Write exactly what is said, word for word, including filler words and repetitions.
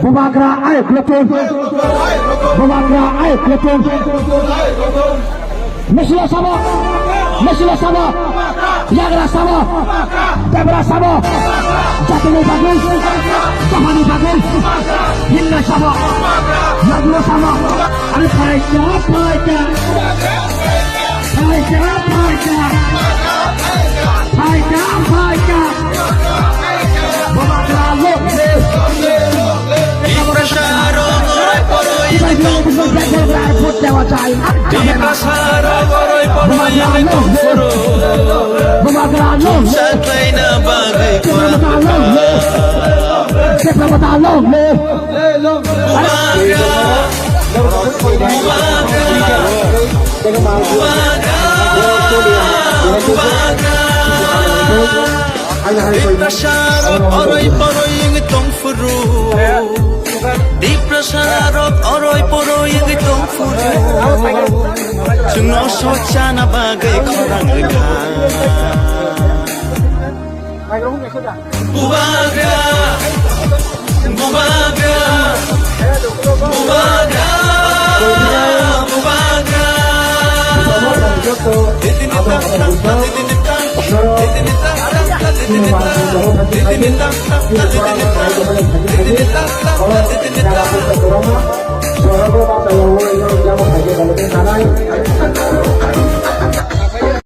Bubagra ayuk lukung. Bubagra ayuk lukung. Mesilo sabo. Mesilo sabo. Yagra sabo. Debra sabo. Jatini bagwi. Dohani bagwi. Hinna sabo. Yaglo sabo. Ani phaika, phaika. Phaika, phaika. Phaika, phaika. Bubagra long live. Tiprasa rok oroi poroi. Bubagra long live. Bubagra long live. Bubagra long live. Bubagra. Tiprasa rok oroi poroi wngwi tong phuru. Tiprasa rok oroi poroi wngwi tong phuru. Chwngno sochana bagwi khorang wngkha. Bubagra, bubagra, bubagra, bubagra.